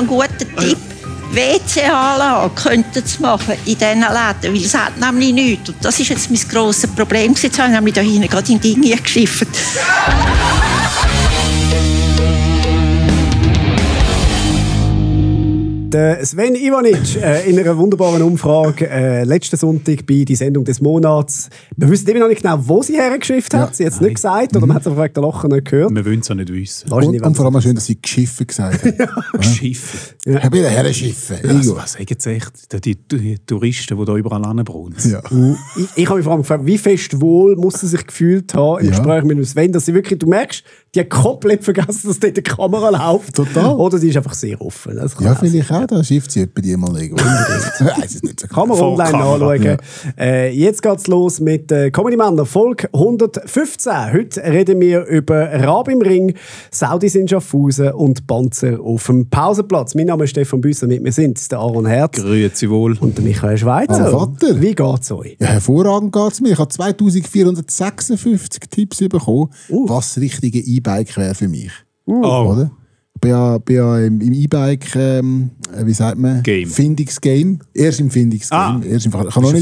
Ein guter Tipp, WC-Anlage könnten sie machen in diesen Läden, weil es hat nämlich nichts. Und das ist jetzt mein grosses Problem. Jetzt habe ich nämlich da hinten gerade in Dinge geschifft. Sven Ivanic in einer wunderbaren Umfrage letzten Sonntag bei «Die Sendung des Monats». Wir wissen immer noch nicht genau, wo sie hergeschifft hat. Sie hat es nicht gesagt oder man hat es einfach Lachen nicht gehört. Wir wollen es auch nicht wissen. Und vor allem schön, dass sie «geschiffen» gesagt hat. Geschiffen? Ja. Ich will hergeschiffen. Was sagen sie echt? Die Touristen, die da überall hinbrauchen. Ja. Ich habe mich vor allem gefragt, wie fest wohl muss sie sich gefühlt haben im Gespräch mit Sven, dass sie wirklich, du merkst, die hat komplett vergessen, dass dort die Kamera läuft. Total. Oder die ist einfach sehr offen. Ja, vielleicht auch. Da schifft sie etwa die mal irgendwo. Ich weiss es nicht so. Kann man online nachschauen. Ja. Jetzt geht es los mit Comedy Männer, Folge 115. Heute reden wir über Rab im Ring, Saudis in Schaffhausen und Panzer auf dem Pausenplatz. Mein Name ist Stefan Büsser, mit mir sind der Aaron Herz. Grüezi wohl. Und der Michael Schweizer. Vater. Wie geht es euch? Ja, hervorragend geht es mir. Ich habe 2456 Tipps bekommen, was das richtige E-Bike wäre für mich. Oder? Ich bin ja im E-Bike, wie sagt man? Game. Findungsgame. Erst im Findungsgame. Ich habe noch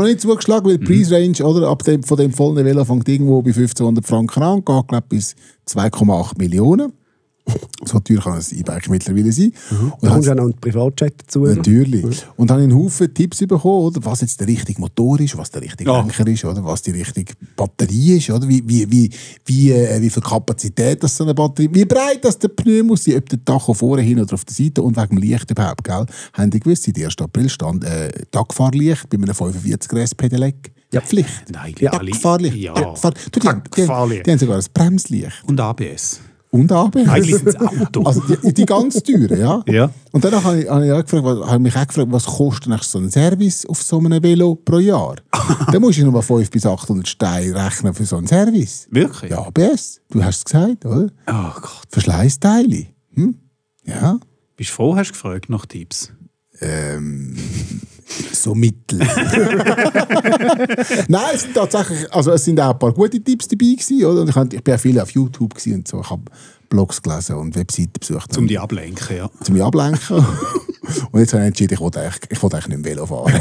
nicht zugeschlagen, weil die Preisrange oder, von dem vollen Velo fängt irgendwo bei 1500 Franken an und geht, glaube bis 2,8 Millionen. So teuer kann ein E-Bike mittlerweile sein. Und da kommt ja noch ein Privatjet dazu. Natürlich. Und dann habe ich einen Haufen Tipps bekommen, oder, was jetzt der richtige Motor ist, was der richtige Lenker ist, oder, was die richtige Batterie ist, oder, wie viel Kapazität das so eine Batterie, wie breit das der Pneu muss sein, ob der Tacho vorne, hin oder auf der Seite und wegen dem Licht überhaupt, gell? Haben die gewusst, seit 1. April stand Tagfahrlicht bei einem 45er S-Pedelec. Ja, Pflicht. Nein, Tagfahrlicht. Ja. Die haben sogar ein Bremslicht. Und ABS. Und ABS. Eigentlich sind es Auto. Also die ganz teuren, ja. Ja. Und dann habe ich mich auch gefragt, was kostet so ein Service auf so einem Velo pro Jahr? Dann musst du nur 500 bis 800 Steine rechnen für so einen Service. Wirklich? Ja, ABS. Du hast es gesagt, oder? Oh Gott. Verschleißteile. Ja. Bist du froh, hast du gefragt nach Tipps? So mittel. Nein, es sind tatsächlich, also es sind auch ein paar gute Tipps dabei gewesen, oder? Und ich bin auch viel auf YouTube gewesen und so. Ich habe Blogs gelesen und Webseiten besucht. Zum die ablenken, ja. Zum die ablenken. Und jetzt habe ich entschieden, ich wollte eigentlich nicht mehr Velo fahren.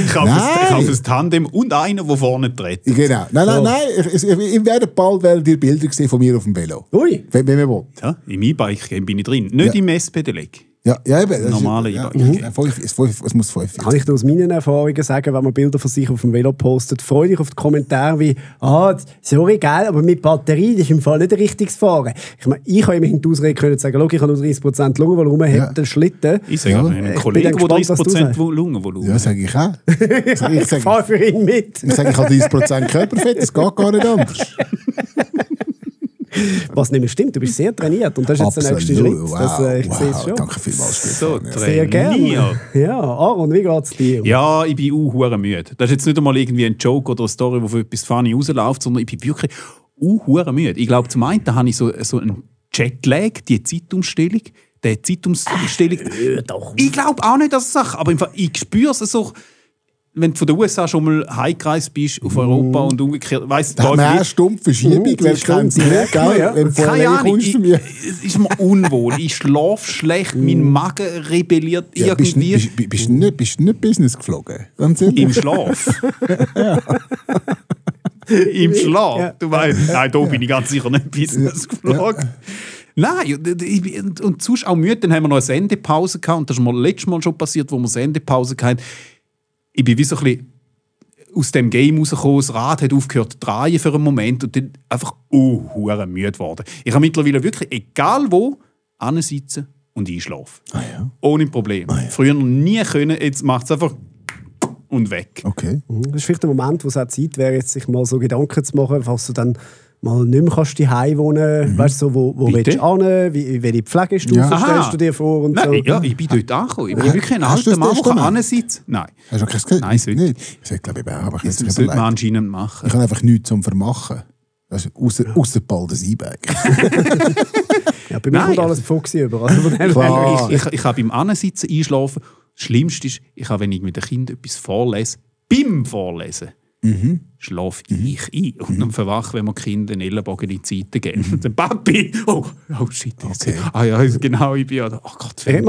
Ich habe ein Tandem und einen, der vorne tritt. Genau. Nein. Ich werde bald dir Bilder sehen von mir auf dem Velo. Ui. Wenn man will. Ja, im E-Bike bin ich drin. Nicht im S-Pedelec. Ja, eben. Normale E-Bike. Es muss 5. Kann ich aus meinen Erfahrungen sagen, wenn man Bilder von sich auf dem Velo postet, freue dich auf die Kommentare wie sorry, geil, aber mit Batterie, das ist im Fall nicht richtiges Fahren. Ich habe immerhin die Ausrede können sagen, ich habe nur 30% Lungenvolumen, habe den Schlitten. Ich sage auch einem Kollegen, der 30% Lungenvolumen. Ja, sage ich auch. Ich fahre für ihn mit. Ich sage, ich habe 30% Körperfett, das geht gar nicht anders. Was nicht mehr stimmt, du bist sehr trainiert und das ist jetzt der nächste Schritt. Ich sehe es schon. Danke vielmals. So, sehr gerne. Ja, Aaron, wie geht es dir? Ja, ich bin auch müde. Das ist jetzt nicht einmal irgendwie ein Joke oder eine Story, die für etwas funny rausläuft, sondern ich bin wirklich auch müde. Ich glaube, zum einen habe ich so einen Jetlag, die Zeitumstellung. Ich glaube auch nicht, dass es Sache, aber ich spüre es so. Wenn du von den USA schon mal heimgereist bist, auf Europa und umgekehrt, weißt du, da mehr stumpf Verschiebung, wer kennt sie nicht, gell? Keine Ahnung, es ist mir unwohl, ich schlafe schlecht, mein Magen rebelliert irgendwie. Bist du nicht Business geflogen? Ganz ehrlich? Im Schlaf? Im Schlaf? Ja. Du weißt, nein, da bin ich ganz sicher nicht Business geflogen. Nein, und sonst auch müde, dann haben wir noch eine Sendepause gehabt und das ist mir letztes Mal schon passiert, wo wir Sendepause hatten. Ich bin wie so ein bisschen aus dem Game rausgekommen, das Rad hat aufgehört zu drehen für einen Moment und dann einfach müde geworden. Ich habe mittlerweile wirklich, egal wo, hinsitzen und einschlafen. Ja. Ohne Problem. Ja. Früher noch nie können, jetzt macht es einfach und weg. Okay. Das ist vielleicht der Moment, wo es auch Zeit wäre, jetzt sich mal so Gedanken zu machen, falls du dann mal nicht mehr kannst daheim wohnen, weißt du, so, wo willst du hin, welche Pflegestufe stellst du dir vor und nein, so. Ja, ich bin dort angekommen. Ich bin wirklich ein alter Mann, der hinsitzen. Nein. Hast du kein Nein, sollte. Ich glaube, ich habe das sollte man anscheinend machen. Ich habe einfach nichts zum Vermachen. Also, ausser bald das E-Bike. Ja, bei mir kommt alles Fuchs über. Also ich habe beim Ansitzen einschlafen. Das Schlimmste ist, wenn ich mit dem Kind etwas vorlese, beim Vorlesen, schlafe ich ein. Und dann verwache, wenn wir Kindern den Ellenbogen in die Seite geben. Und dann Papi, oh shit. Okay. Ja, genau, ich bin ja da. Oh Gott, wenn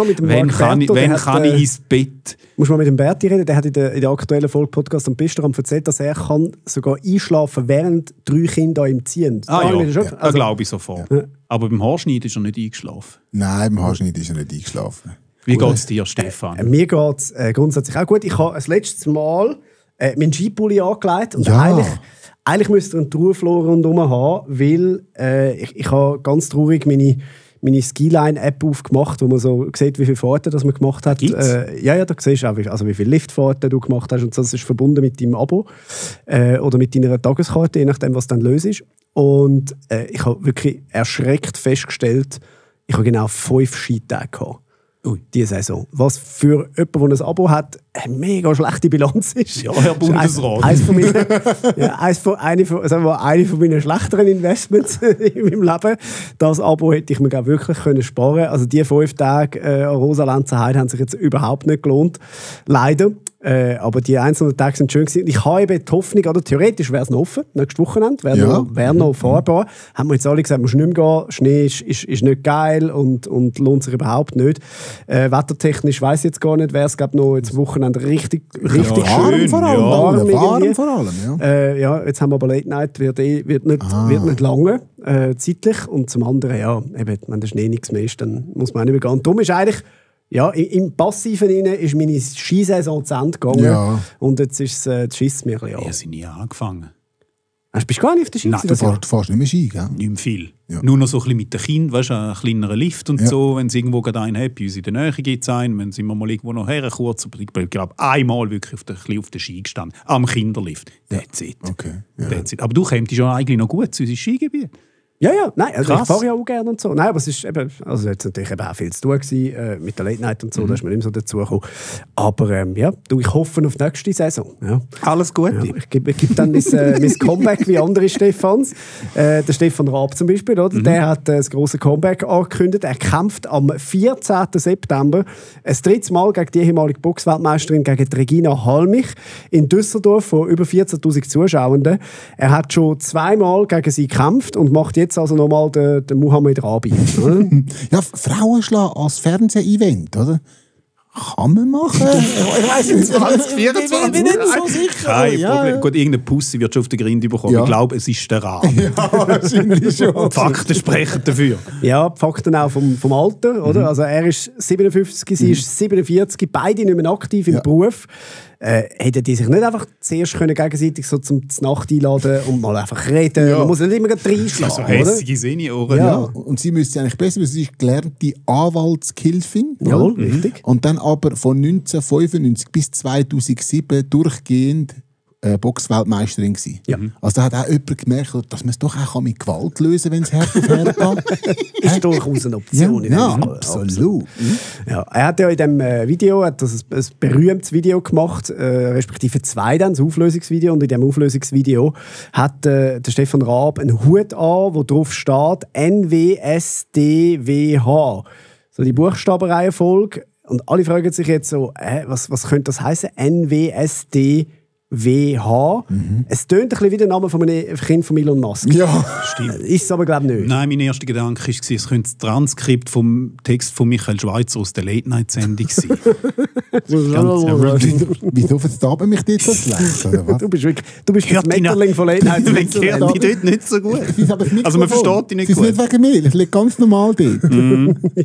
kann ich ins Bett? Muss man mit dem Berti reden, der hat in der aktuellen Folge Podcast am Pistaram erzählt, dass er kann sogar einschlafen, während 3 Kinder ihm ziehen. Das glaube ich sofort. Ja. Aber beim Haarschneiden ist er nicht eingeschlafen. Nein, beim Haarschneiden ist er nicht eingeschlafen. Wie geht es dir, Stefan? Mir geht es grundsätzlich auch gut. Ich habe das letzte Mal meinen Skipulli angelegt und eigentlich müsste er einen Trauerflor rundherum haben, weil ich habe ganz traurig meine Skiline-App aufgemacht, wo man so sieht, wie viele Fahrten das man gemacht hat. Ja, da siehst du auch, wie viele Liftfahrten du gemacht hast. Und das ist verbunden mit deinem Abo oder mit deiner Tageskarte, je nachdem, was dann löst ist. Und ich habe wirklich erschreckt festgestellt, ich habe genau 5 Skitage gehabt. Diese Saison. Was für jemanden, der ein Abo hat, eine mega schlechte Bilanz ist. Ja, Herr Bundesrat. Eine von meinen schlechteren Investments in meinem Leben. Das Abo hätte ich mir wirklich sparen können. Also die 5 Tage an Rosa-Lenzer-Heide haben sich jetzt überhaupt nicht gelohnt. Leider. Aber die einzelnen Tage sind schön gewesen. Ich habe eben die Hoffnung, oder theoretisch wäre es noch offen, nächstes Wochenende, wäre noch fahrbar. Haben wir jetzt alle gesagt, man muss nicht mehr gehen, Schnee ist nicht geil und lohnt sich überhaupt nicht. Wettertechnisch weiss ich jetzt gar nicht, wäre es noch jetzt Wochenende richtig warm vor allem. Ja, jetzt haben wir aber Late Night, wird nicht lange zeitlich. Und zum anderen, wenn der Schnee nichts mehr ist, dann muss man auch nicht mehr gehen. Und darum ist eigentlich im Passiven ist meine Skisaison zu Ende gegangen. Ja. Und jetzt schießt mir ein bisschen an. Wir sind nie angefangen. Bist du gar nicht auf der Ski? Nein, du fährst nicht mehr Ski, gell? Nicht mehr viel. Ja. Nur noch so ein bisschen mit den Kindern, weißt du, einen kleineren Lift und so. Wenn es irgendwo gerade einen hat, bei uns in der Nähe gibt es einen. Wenn sind wir mal irgendwo noch her, kurz. Ich glaube, einmal wirklich auf der Ski gestanden. Am Kinderlift. That's it. Okay. Ja. That's it. Aber du kämst schon eigentlich noch gut zu unserem Skigebiet. Ja, nein, also ich fahre ja auch gerne und so. Nein, aber es ist eben, also jetzt natürlich eben auch viel zu tun gewesen, mit der Late Night und so, da ist man nicht mehr so dazugekommen. Aber ich hoffe auf die nächste Saison. Ja. Alles gut. Ja, ich gebe dann mein Comeback wie andere Stefans. Der Stefan Raab zum Beispiel, oder? Der hat das grosse Comeback angekündigt. Er kämpft am 14. September ein drittes Mal gegen die ehemalige Boxweltmeisterin, gegen Regina Halmich in Düsseldorf vor über 14'000 Zuschauenden. Er hat schon 2-mal gegen sie gekämpft und macht jetzt also nochmal den Muhammad Rabi. Ja, Frauenschlag als Fernseh-Event, oder? Kann man machen. Ich weiss nicht, 2024. Ich bin nicht so sicher. Kein Problem. Gut, irgendeine Pussy wird schon auf den Grind bekommen. Ja. Ich glaube, es ist der Rahmen. Ja, wahrscheinlich schon. Die Fakten sprechen dafür. Ja, die Fakten auch vom Alter. Oder? Also er ist 57, sie ist 47, beide nicht mehr aktiv im Beruf. Hätten die sich nicht einfach zuerst gegenseitig so zum Nacht einladen und mal einfach reden? Ja. Man muss nicht immer reinschlagen. So hässige Senioren. Ja. Und sie müsste eigentlich besser, weil sie ist gelernte Anwaltshilfin. Ja, richtig. Und dann aber von 1995 bis 2007 durchgehend Boxweltmeisterin gewesen. Ja. Also da hat auch jemand gemerkt, dass man es doch auch mit Gewalt lösen kann, wenn es Herd auf Herd geht. Ist durchaus eine Option. Ja, absolut. Ja, er hat ja in diesem Video ein berühmtes Video gemacht, respektive 2 dann, das Auflösungsvideo. Und in diesem Auflösungsvideo hat der Stefan Raab einen Hut an, wo drauf steht NWSDWH. So die Buchstabenreihenfolge. Und alle fragen sich jetzt so, was könnte das heißen? NWSDWH. Es tönt ein bisschen wie der Name von einem Kind von Elon Musk. Ja, stimmt. Ist es aber, glaube ich, nicht. Nein, mein erster Gedanke war, es könnte das Transkript vom Text von Michael Schweizer aus der Late-Night-Sendung sein. Wieso verstaben mich dort so schlecht? Du bist das Metterling von Late-Night-Sendung. Ich höre die dort nicht so gut. Also man versteht die nicht gut. Das ist nicht wegen mir, es liegt ganz normal dort.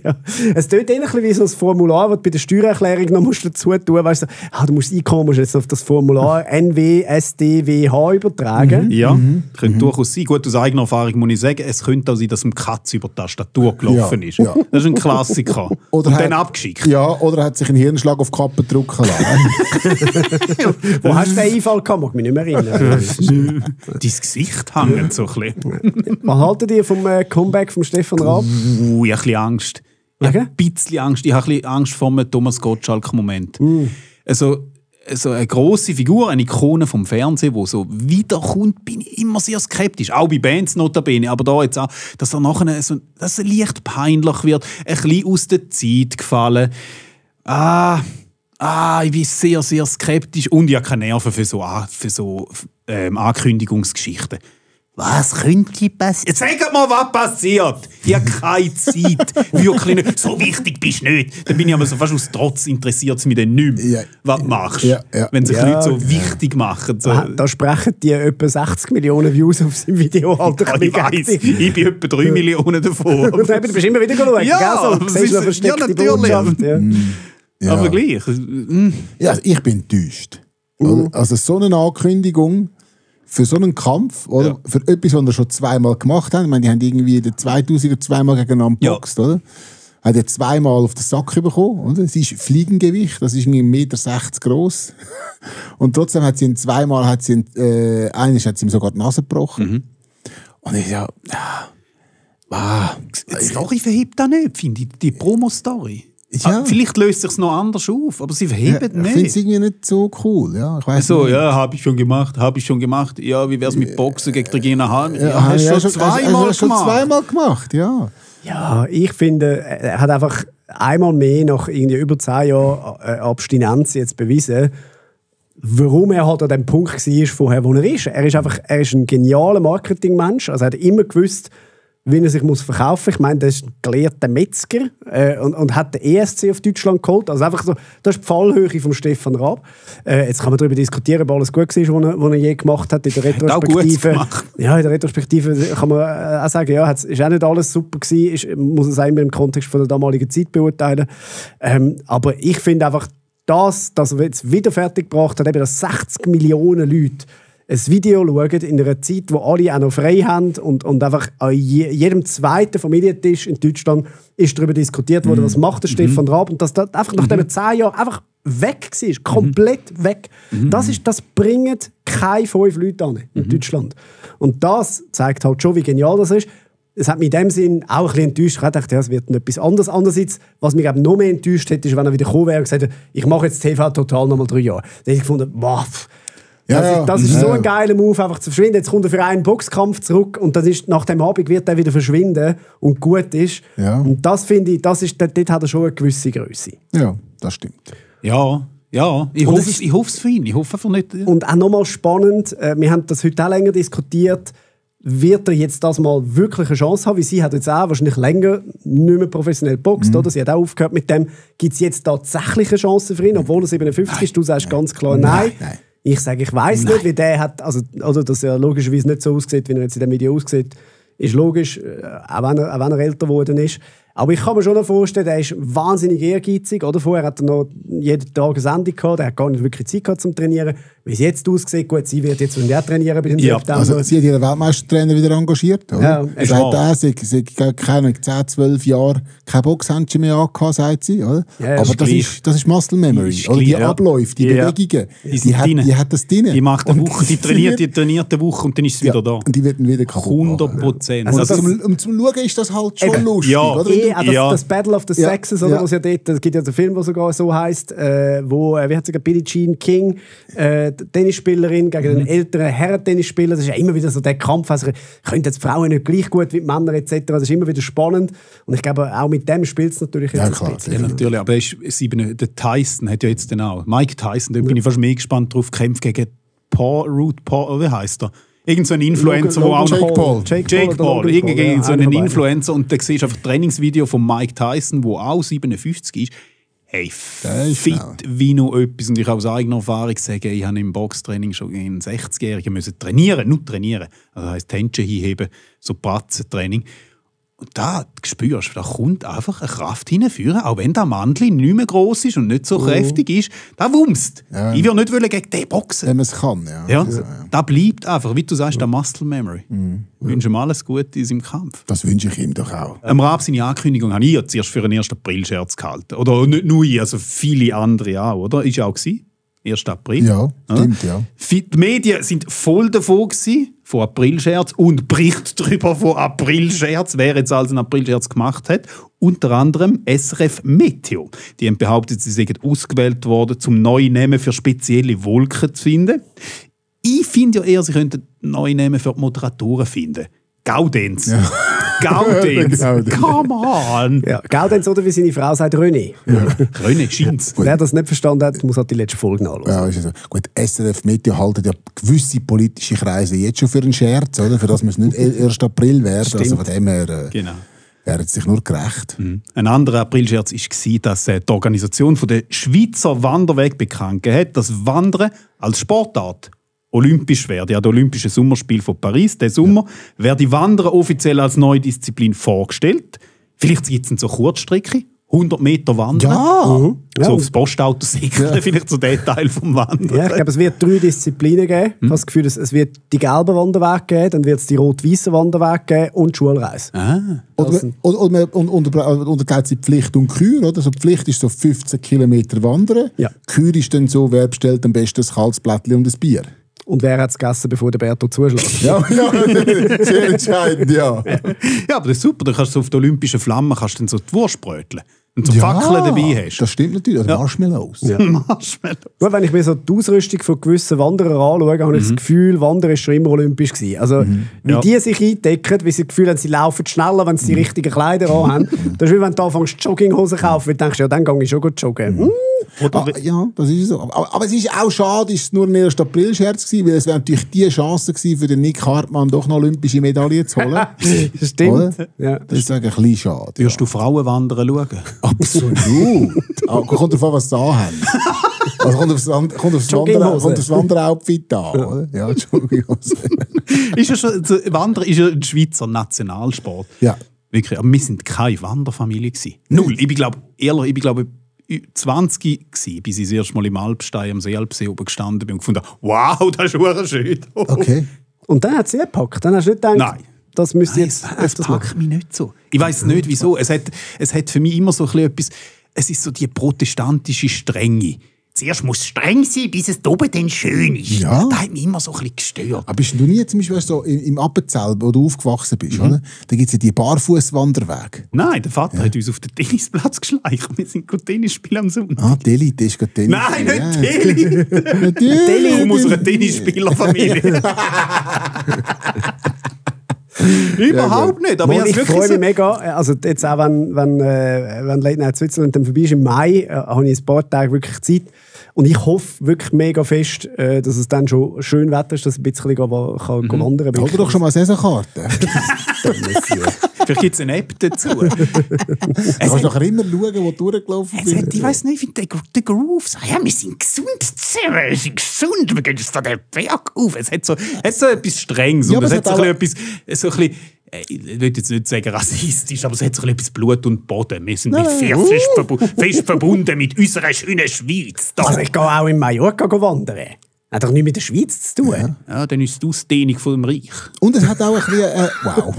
Ja. Es tönt ähnlich wie so ein Formular, das du bei der Steuererklärung noch dazu tun musst. Du musst Einkommen, musst jetzt auf das Formular NWSDWH übertragen. Ja, könnte durchaus sein. Gut, aus eigener Erfahrung muss ich sagen, es könnte auch sein, dass ein Katz über die Tastatur gelaufen ist. Ja. Das ist ein Klassiker. Oder und dann abgeschickt. Ja, oder hat sich einen Hirnschlag auf die Kappe drücken lassen. Wo hast du den Einfall gehabt? Mag mich nicht mehr erinnern. Dein Gesicht hängt so ein bisschen. Was haltet ihr vom Comeback von Stefan Raab? Ich habe ein bisschen Angst. Ein bisschen Angst. Ich habe ein bisschen Angst vor einem Thomas Gottschalk-Moment. Also eine grosse Figur, eine Ikone vom Fernsehen, die so wiederkommt, bin ich immer sehr skeptisch. Auch bei Bands notabene, aber da jetzt auch, dass er nachher dass er leicht peinlich wird, ein bisschen aus der Zeit gefallen. ich bin sehr, sehr skeptisch und ich habe keine Nerven für so Ankündigungsgeschichten. Was könnte passieren? Sag mal, was passiert! Ich habe keine Zeit. Wirklich nicht. So wichtig bist du nicht. Dann bin ich aber so fast aus Trotz interessiert, mich dann nicht mehr, was du machst. Wenn sich Leute so wichtig machen. So. Da sprechen die etwa 60 Millionen Views auf seinem Video. Ich weiss, ich bin etwa 3 Millionen davon. Und dann bist du immer wieder schauen. Ja, natürlich. Ja. Aber gleich. Ja, ich bin enttäuscht. Also so eine Ankündigung für so einen Kampf, oder? Für etwas, was wir schon zweimal gemacht haben. Ich meine, die haben irgendwie in den 2000er zweimal gegeneinander geboxt, oder? Hat er zweimal auf den Sack bekommen, oder? Es ist Fliegengewicht, das ist irgendwie 1,60 Meter groß. Und trotzdem hat sie ihn zweimal, eines hat sie ihm sogar die Nase gebrochen. Und ich Die Story verhebt da nicht, finde ich, die Promo-Story. Ja. Vielleicht löst sich es noch anders auf, aber sie verheben nicht. Ich finde es irgendwie nicht so cool. Ja, ich weiss so, nicht. ja, habe ich schon gemacht. Ja, wie wäre es mit Boxen gegen Regina Hahn? Hast du schon zweimal gemacht, ja. Ja, ich finde, er hat einfach einmal mehr nach irgendwie über 10 Jahren Abstinenz jetzt bewiesen, warum er halt an dem Punkt war, vorher, wo er ist. Er ist ein genialer Marketingmensch. Also er hat immer gewusst, wie er sich verkaufen muss. Ich meine, der ist ein gelehrter Metzger und hat den ESC auf Deutschland geholt. Also einfach so, das ist die Fallhöhe von Stefan Raab. Jetzt kann man darüber diskutieren, ob alles gut war, was er je gemacht hat in der Retrospektive. Ja, in der Retrospektive kann man auch sagen, ja, es ist auch nicht alles super gewesen. Muss es auch immer im Kontext von der damaligen Zeit beurteilen. Aber ich finde einfach, dass er jetzt wieder fertig gebracht hat, eben, dass 60 Millionen Leute ein Video schauen in einer Zeit, wo alle auch noch frei haben und einfach an jedem zweiten Familientisch in Deutschland ist darüber diskutiert worden, was macht der Stefan Raab, und dass das einfach nach diesen 10 Jahren einfach weg war, komplett weg. Das bringt keine 5 Leute an in Deutschland. Und das zeigt halt schon, wie genial das ist. Es hat mich in dem Sinn auch ein bisschen enttäuscht. Ich dachte, ja, es wird etwas anderes. Andererseits, was mich noch mehr enttäuscht hätte, ist, wenn er wieder gekommen wäre und gesagt hätte, ich mache jetzt TV Total nochmal 3 Jahre. Dann hätte ich gefunden, wow, das ist so ein geiler Move, einfach zu verschwinden. Jetzt kommt er für einen Boxkampf zurück und das ist, nach dem Abend wird er wieder verschwinden und gut ist. Ja. Und das finde ich, dort hat er schon eine gewisse Größe. Ja, das stimmt. Ja, ich hoffe es für ihn. Ich hoffe einfach nicht. Und auch nochmal spannend, wir haben das heute auch länger diskutiert, wird er jetzt das mal wirklich eine Chance haben? Weil sie hat jetzt auch wahrscheinlich länger nicht mehr professionell geboxt, oder? Sie hat auch aufgehört mit dem. Gibt es jetzt tatsächlich eine Chance für ihn, obwohl er 57 ist? Du sagst ganz klar nein. Ich sage, ich weiss nicht, wie der hat, also dass er logischerweise nicht so aussieht, wie er jetzt in dem Video aussieht, ist logisch, auch wenn er älter geworden ist. Aber ich kann mir schon noch vorstellen, der ist wahnsinnig ehrgeizig. Oder? Vorher hat er noch jeden Tag eine Sendung gehabt, der hat gar nicht wirklich Zeit gehabt zum Trainieren. Wie es jetzt aussieht, gut, sie wird jetzt wieder trainieren bei den September. Also sie hat ihren Weltmeistertrainer wieder engagiert. Oder? Ja, sagt sie hat keine 10, 12 Jahre kein Boxhandschuh mehr angehabt, sagt sie. Oder? Ja, aber das ist Muscle Memory. Oder die Abläufe, die Bewegungen, die hat das drin. Die macht eine Woche, die trainiert eine Woche und dann ist sie wieder da. Und die wird wieder kaputt 100%. Also zum Schauen ist das halt schon lustig. Oder? Das Battle of the Sexes, oder? Was ja dort, es gibt ja einen Film, der sogar so heisst, wo, wie hat es Billie Jean King, Tennisspielerin gegen einen älteren Herren-Tennisspieler. Das ist ja immer wieder so der Kampf. Also, können jetzt Frauen nicht gleich gut wie die Männer etc. Das ist immer wieder spannend. Und ich glaube, auch mit dem spielt es natürlich jetzt ein bisschen. Ja, natürlich. Aber der Tyson hat ja jetzt den auch. Mike Tyson, da bin ich fast mehr gespannt drauf, kämpft gegen Paul, wie heisst er? Irgend so ein Influencer, wo auch noch... Jake Paul. Irgend so ein Influencer. Und da siehst du einfach ein Trainingsvideo von Mike Tyson, der auch 57 ist. Hey, fit wie noch etwas. Und ich habe aus eigener Erfahrung sagen, ich habe im Boxtraining schon in 60-Jährigen nur trainieren. Also das heisst, Händchen hinheben, so Pratzentraining. Und da spürst du, da kommt einfach eine Kraft hinführen, auch wenn der Mandli nicht mehr gross ist und nicht so kräftig ist. Da wumst. Ja. Ich will nicht gegen den boxen. Wenn man es kann, ja. Da bleibt einfach, wie du sagst, der Muscle Memory. Ich wünsche ihm alles Gute in seinem Kampf. Das wünsche ich ihm doch auch. Raab, seine Ankündigung habe ich ja zuerst für einen 1. April-Scherz gehalten. Oder nicht nur ich, also viele andere auch, oder? Ist ja auch gewesen. 1. April. Ja, stimmt, ja. Die Medien sind voll davon gewesen, von Aprilscherz und Bericht darüber von Aprilscherz, wer jetzt als einen Aprilscherz gemacht hat. Unter anderem SRF Meteo. Die haben behauptet, sie seien ausgewählt worden, um neue Namen für spezielle Wolken zu finden. Ich finde ja eher, sie könnten neue Namen für die Moderatoren finden. Gaudenz. Ja. Gaudenz. Come on. Ja, Gaudenz oder wie seine Frau sagt, René. René Schins. Wer das nicht verstanden hat, muss halt die letzte Folge nachhören. Ja, ist so. Gut, SRF Meteo halten ja gewisse politische Kreise jetzt schon für einen Scherz, oder? Für das muss nicht 1. April werden. Also von dem her Genau. wäre es sich nur gerecht. Ein anderer Aprilscherz war, dass die Organisation der Schweizer Wanderweg bekannt hat, dass Wandern als Sportart olympisch werde. Ja, die Olympischen Sommerspiele von Paris, der Sommer, werde Wandern offiziell als neue Disziplin vorgestellt. Vielleicht gibt es so Kurzstrecke, 100 Meter Wandern. Ja! So aufs Postauto sichern, vielleicht so der Teil vom Wandern. Ja, ich glaube, es wird 3 Disziplinen geben. Ich habe das Gefühl, es wird die gelben Wanderwege geben, dann wird es die rot-weißen Wanderwege geben und die Schulreise. Unterteilt sie Pflicht und Kür, oder? So Pflicht ist so 15 Kilometer wandern. Ja. Kür ist dann so, wer bestellt am besten ein kaltes Blättchen und ein Bier. Und wer hat es gegessen, bevor der Berto zuschlägt? Ja, sehr entscheidend, ja. Ja, aber das ist super, dann kannst du auf der olympischen Flamme kannst dann so die Wurst bröteln. Und so Fackeln dabei hast. Das stimmt natürlich. Oder Marshmallows. Ja. Marshmallows. Gut, wenn ich mir so die Ausrüstung von gewissen Wanderern anschaue, habe ich das Gefühl, Wandern ist schon immer olympisch gewesen. Also, wie die sich eindecken, wie sie das Gefühl haben, sie laufen schneller, wenn sie die richtigen Kleider anhaben. Das ist wie wenn du anfängst, Jogginghosen zu kaufen, weil du denkst, ja, dann gehe ich schon gut joggen. Ja, das ist so. Aber es ist auch schade, ist es nur ein 1. April-Scherz gewesen, weil es wäre natürlich die Chance gewesen, für den Nick Hartmann doch noch olympische Medaille zu holen. Das stimmt. Ja. Das ist ein bisschen schade. Ja. Wirst du Frauen wandern schauen? Absolut. Kommt darauf an, was sie da haben. Also kommt aufs Wanderoutfit an, oder? Ja, Jogginghose. Ist ja schon, Wandern ist ja ein Schweizer Nationalsport. Ja. Wirklich, aber wir sind keine Wanderfamilie gewesen. Null. Ich glaube 20 gewesen, bis ich das erste Mal im Alpstein am Seealpsee oben gestanden bin und gefunden habe, wow, das ist verdammt schön. Okay. Und dann hat sie gepackt. Dann hast du nicht gedacht, Nein. das müsste jetzt Es öfters machen. packt mich nicht so. Ich weiss nicht, wieso. Es hat für mich immer so ein bisschen etwas, es ist so die protestantische Strenge. Zuerst muss es streng sein, bis es oben dann schön ist. Ja. Das hat mich immer so ein bisschen gestört. Aber bist du nie zum Beispiel so im Appenzell, wo du aufgewachsen bist, oder? Da gibt es ja die Barfußwanderwege. Nein, der Vater hat uns auf den Tennisplatz geschleicht. Wir sind gut Tennis spielen am Sonntag. Ah, Deli, das ist gerade Tennis. Nein, nicht Deli! Deli! Ich komme aus einer Tennisspielerfamilie. Überhaupt nicht. Aber Ich freue mich mega. Also jetzt auch, wenn Late Night Switzerland dann vorbei ist im Mai, habe ich ein paar Tage wirklich Zeit. Und ich hoffe wirklich mega fest, dass es dann schon schön Wetter ist, dass ich ein bisschen wandern kann. Hol dir doch schon mal Saisonkarte. Vielleicht gibt es eine App dazu. Du kannst doch immer schauen, wo du durchgelaufen bist. Ich weiss nicht, wie der Groove sagt. Ja, wir sind gesund zusammen, wir sind gesund, wir gehen jetzt da den Berg auf. Es hat so etwas Strenges. Ja, und es hat so auch etwas, ich will jetzt nicht sagen rassistisch, aber es hat so etwas Blut und Boden. Wir sind fest verbunden mit unserer schönen Schweiz. Da. Also ich gehe auch in Mallorca wandern. Hat doch nichts mit der Schweiz zu tun. Ja, dann ist es die Ausdehnung vom Reich. Und es hat auch ein bisschen, wow.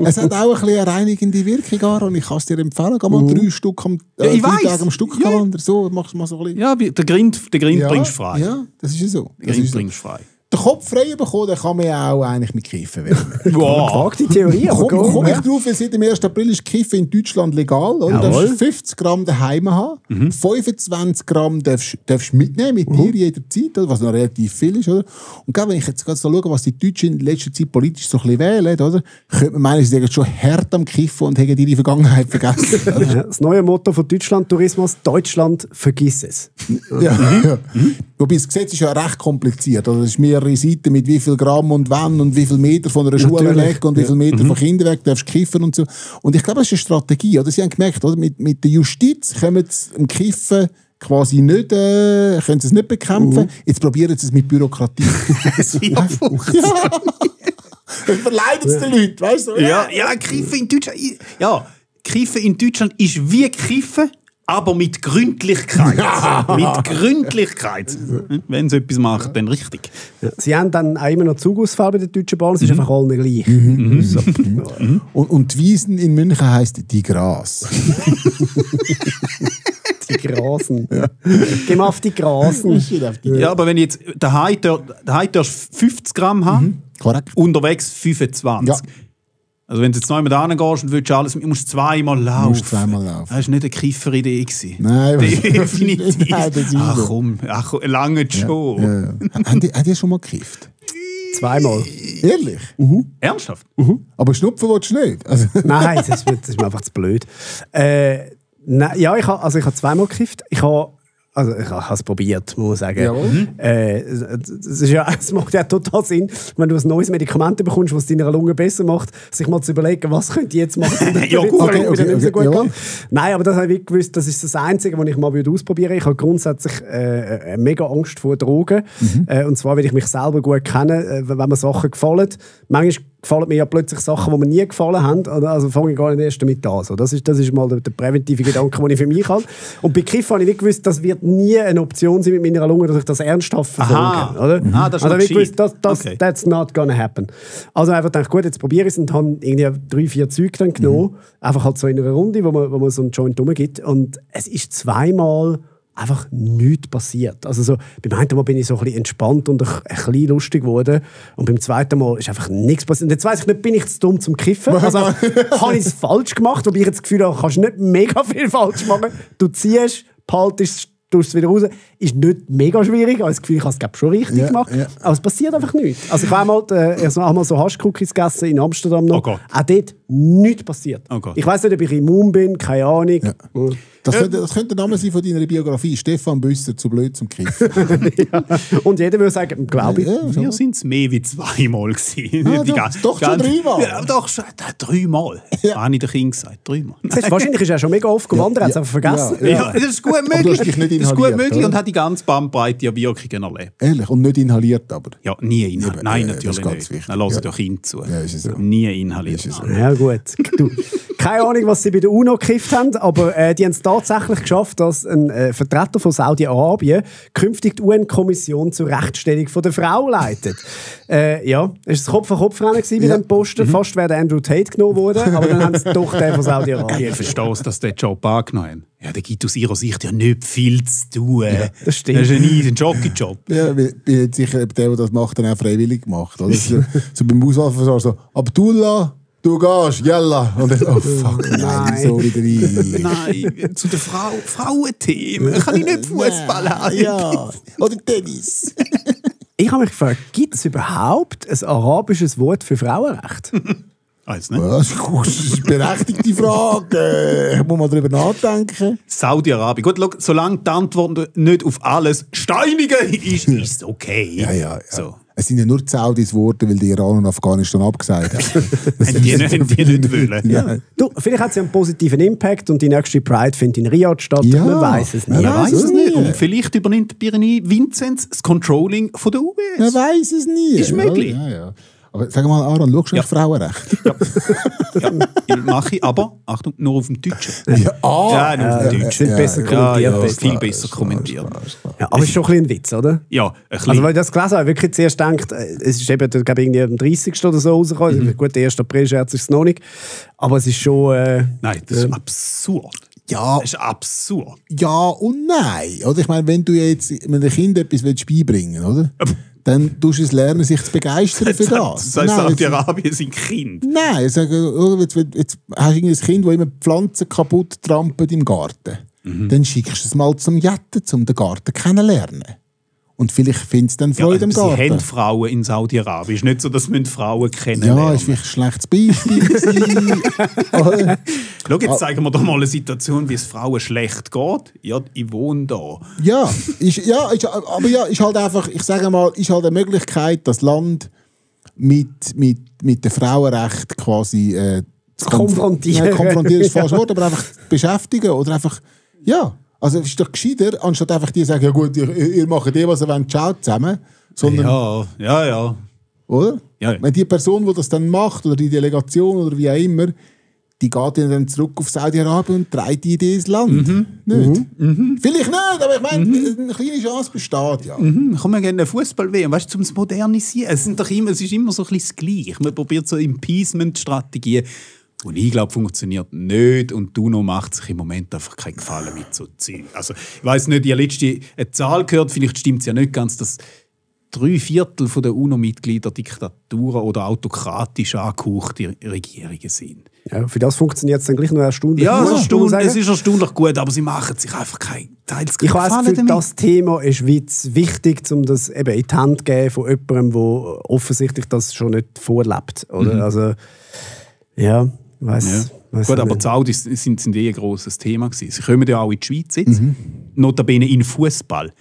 Es hat auch ein bisschen eine reinigende Wirkung, Aaron. Ich kann es dir empfehlen. Geh mal 3 Stück ich 3 weiss. Tage am Stück wandern. So, machst du mal so ein bisschen. Ja, der Grind bringst du frei. Ja, das ist ja so. Der Grind bringst du frei. Den Kopf frei bekommen, den kann man ja auch eigentlich mit Kiffen werden. Wow. Die Theorie, aber Komm ich drauf, weil seit dem 1. April ist Kiffen in Deutschland legal. Oder? Du darfst 50 Gramm daheim haben. 25 Gramm darfst du mitnehmen, mit dir jederzeit, oder? Was noch relativ viel ist. Oder? Und wenn ich jetzt so schaue, was die Deutschen in letzter Zeit politisch so ein bisschen wählen, oder? Könnte man meinen, sie sind schon hart am Kiffen und haben ihre Vergangenheit vergessen. Ja, das neue Motto von Deutschland Tourismus: Deutschland, vergiss es. Ja. Wobei das Gesetz ist ja recht kompliziert. Also, das ist mehrere Seiten mit wie viel Gramm und wann und wie viel Meter von einer Schule weg und wie viel Meter von Kindern weg darfst du kiffen und so. Und ich glaube, das ist eine Strategie. Oder? Sie haben gemerkt, oder? Mit der Justiz können sie im Kiffen quasi nicht, können sie es nicht bekämpfen. Jetzt probieren sie es mit Bürokratie. Es wird funktionieren. Das verleidet es den Leuten, weißt du? Ja, Kiffen in Deutschland. Ja, Kiffen in Deutschland ist wie Kiffen, aber mit Gründlichkeit. Mit Gründlichkeit. Wenn sie etwas machen, dann richtig. Ja, sie haben dann auch immer noch Zugausfall bei der Deutschen Bahn. Es ist einfach allen gleich. So. Und die Wiesen in München heisst die Gras. Die Grasen. Geh mal auf die Grasen. Ja, aber wenn ich jetzt daheim darfst 50 Gramm haben, Korrekt. unterwegs 25. Ja. Also wenn du jetzt noch einmal hingehst und willst alles, musst zweimal laufen. Das war nicht eine Kifferidee. Nein, definitiv. Nein, das ist Ach komm, lange schon. Ja. Haben die schon mal gekifft? Zweimal. Ehrlich? Ernsthaft? Aber schnupfen willst du nicht? Also, Nein, das ist mir einfach zu blöd. Nein, ja, ich habe zweimal gekifft. Ich habe es probiert, muss man sagen. Es macht ja total Sinn, wenn du ein neues Medikament bekommst, was deine Lunge besser macht, sich mal zu überlegen, was könnte ich jetzt machen, Ja, gut. Okay. Nein, aber das habe ich gewusst, das ist das Einzige, was ich mal ausprobieren würde. Ich habe grundsätzlich mega Angst vor Drogen. Und zwar, weil ich mich selber gut kenne, wenn mir Sachen gefallen. Manchmal gefallen mir ja plötzlich Sachen, die mir nie gefallen haben. Also fange ich gar nicht erst damit an. So, das ist mal der präventive Gedanke, den ich für mich habe. Und bei Kiffen habe ich gewusst, das wird nie eine Option sein mit meiner Lunge, dass ich das ernsthaft verfolge. Oder? Das ist also ich gewusst, okay. That's not gonna happen. Also einfach gedacht, gut, jetzt probiere ich es und habe irgendwie 3-4 Züge dann genommen. Einfach halt so in einer Runde, wo man so einen Joint rumgibt. Und es ist zweimal einfach nichts passiert. Also so, beim einen Mal bin ich so ein bisschen entspannt und ein bisschen lustig geworden. Und beim zweiten Mal ist einfach nichts passiert. Und jetzt weiss ich nicht, bin ich zu dumm zum Kiffen? Also habe ich es falsch gemacht? Wobei ich jetzt das Gefühl habe, kannst nicht mega viel falsch machen. Du ziehst, behaltest, tust es wieder raus. Ist nicht mega schwierig. Ich habe das Gefühl, ich habe es schon richtig gemacht. Ja. Aber es passiert einfach nichts. Also ich habe einmal so Haschcookies gegessen in Amsterdam noch. Oh Gott. Auch dort nichts passiert. Oh Gott. Ich weiss nicht, ob ich immun bin, keine Ahnung. Ja. Das könnte der Name sein von deiner Biografie. Stefan Büsser, zu blöd zum Kiffen. Ja. Und jeder würde sagen, glaube ich. Wir sind es mehr wie zweimal gewesen. Doch schon dreimal. Ja, doch schon 3-mal. Ja. Habe ich den Kind gesagt, 3-mal. Wahrscheinlich ist er schon mega oft gewandert, hat es einfach vergessen. Ja, das ist gut möglich. du hast dich nicht inhaliert, und hat die ganze Bandbreite an Wirkungen erlebt. Ehrlich? Und nicht inhaliert aber? Ja, nie inhaliert. Nein, natürlich das ist ganz nicht. wichtig. Dann hören doch Kind zu. Ja, ist es so. Nie inhaliert. Ist es so. Ja gut. Du, keine Ahnung, was sie bei der UNO gekifft haben, aber die haben es tatsächlich geschafft, dass ein Vertreter von Saudi-Arabien künftig die UN-Kommission zur Rechtsstellung der Frau leitet. Ja, es war ein Kopf-an-Kopf-Rennen bei diesem Posten. Fast wäre der Andrew Tate genommen worden, aber dann haben sie doch den von Saudi-Arabien. Ich verstehe, dass der Job angenommen haben. Ja, der gibt aus ihrer Sicht ja nicht viel zu tun. Ja, das stimmt. Das ist ein Jockey-Job. Ja, ich bin jetzt sicher, der das macht, dann auch freiwillig gemacht. Oder? So beim Auswahlverfahren so, Abdullah, du gehst, jalla. Und dann, oh fuck, nein, so wieder rein. Nein, zu den Frauenthemen kann ich nicht Fußball haben. Ja, oder Tennis. Ich habe mich gefragt, gibt es überhaupt ein arabisches Wort für Frauenrecht? Weiß nicht. Das ist eine berechtigte Frage. Ich muss mal darüber nachdenken. Saudi-Arabien. Gut, schau, solange die Antwort nicht auf alles steinigen ist es okay. Ja. So. Es sind ja nur die Saudis Worte, weil die Iran und Afghanistan abgesagt haben. Die nicht wollen. Ja. Du, vielleicht hat es ja einen positiven Impact und die nächste Pride findet in Riyadh statt. Ja. Man weiß es nicht. Man weiß es nicht. Und vielleicht übernimmt Birni Vinzenz das Controlling von der UBS. Man weiß es nie. Ist möglich. Ja. Aber sag mal, Aaron, schaust du auf Frauenrecht? Ja, mache ich, aber Achtung, nur auf dem Deutschen. Ja, nur auf dem Deutschen. Sind besser kommentiert. Viel besser kommentiert. Ja, aber es ist schon ein bisschen ein Witz, oder? Ja, ein bisschen. Also, weil ich das gelesen habe, wirklich zuerst gedacht, es ist eben, glaube ich, irgendwie am 30. oder so rausgekommen. Gut, der 1. April-Scherz ist es noch nicht. Aber es ist schon... Nein, das ist absurd. Ja. Das ist absurd. Ja und nein. Oder? Ich meine, wenn du jetzt einem Kind etwas beibringen willst, oder? Dann tust du es lernen, sich zu begeistern für das. Das heißt, Saudi-Arabien sind Kinder. Nein, ich sage, jetzt hast du ein Kind, das immer Pflanzen kaputt trampelt im Garten. Dann schickst du es mal zum Jetten, um den Garten kennenzulernen. Und vielleicht findest du dann Freude im Garten. Sie haben Frauen in Saudi-Arabien. Es ist nicht so, dass wir Frauen kennenlernen. Ja, ist vielleicht ein schlechtes Beispiel. Schau, jetzt zeigen wir doch mal eine Situation, wie es Frauen schlecht geht. Ja, ich wohne da. Ist halt einfach, ich sage mal, ist halt eine Möglichkeit, das Land mit dem Frauenrecht quasi zu konfrontieren. Konfrontieren ist falsch Wort, aber einfach beschäftigen oder einfach, ja. Also es ist doch gescheiter, anstatt einfach die sagen, ja gut, ihr macht was ihr wollt, ciao zusammen. Sondern, ja. Oder? Ja. Wenn die Person, die das dann macht, oder die Delegation, oder wie auch immer, die geht dann zurück auf Saudi-Arabien und trägt die Idee ins Land. Nicht? Vielleicht nicht, aber ich meine, eine kleine Chance besteht, ja. Komm, wir gerne Fußball-WM, weißt du, um es modernisieren. Es ist immer so ein bisschen das Gleiche. Man probiert so Appeasement-Strategien. Und ich glaube, funktioniert nicht. Und UNO macht sich im Moment einfach keinen Gefallen mit so Zeug. Also, ich weiss nicht, ich habe letzte eine Zahl gehört, vielleicht stimmt es ja nicht ganz, dass 3/4 der UNO-Mitglieder Diktaturen oder autokratisch angehauchte Regierungen sind. Ja, für das funktioniert es dann gleich noch erstaunlich. Ja, gut, es ist erstaunlich gut, aber sie machen sich einfach kein teils Ich weiss, Gefallen damit. das Thema ist wichtig, um das eben in die Hand zu geben von jemandem, der offensichtlich das schon nicht vorlebt. Oder? Also, ja, weiss Gut, aber die Saudis sind ein grosses Thema gewesen. Sie kommen ja auch in die Schweiz jetzt, notabene in Fußball.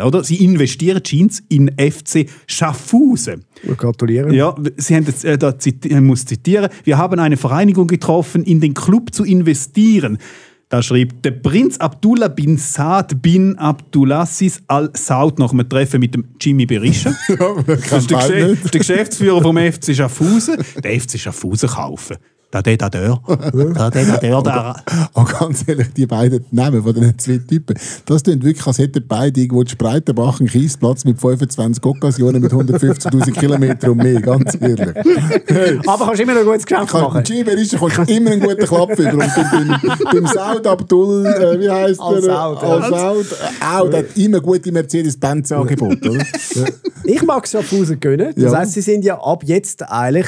Oder? Sie investieren in FC Schaffhausen. Gratulieren. Ja, Sie haben jetzt, ich muss zitieren, wir haben eine Vereinigung getroffen, in den Club zu investieren. Da schreibt der Prinz Abdullah bin Saad bin Abdulaziz Al Saud nach einem Treffen mit dem Jimmy Berisha. Das ist der Geschäftsführer vom FC Schaffhausen. Der FC Schaffhausen kaufen. Da. Und ganz ehrlich, die beiden Namen von den zwei Typen, das klingt wirklich, als hätten beide irgendwo in Spreitenbach einen Kiesplatz mit 25 Occasionen mit 150'000 Kilometern und mehr, ganz ehrlich. Aber kannst immer noch ein gutes Geschäft machen. Jimmy Berisha kommt immer einen guten Klapp über. Und beim Saud Abdul, wie heisst der? Al-Saud. Auch, der hat immer gute Mercedes-Benz-Angebote, oder? Ja. Ich mag es Schaffhausen gönnen. Das heisst, sie sind ja ab jetzt eigentlich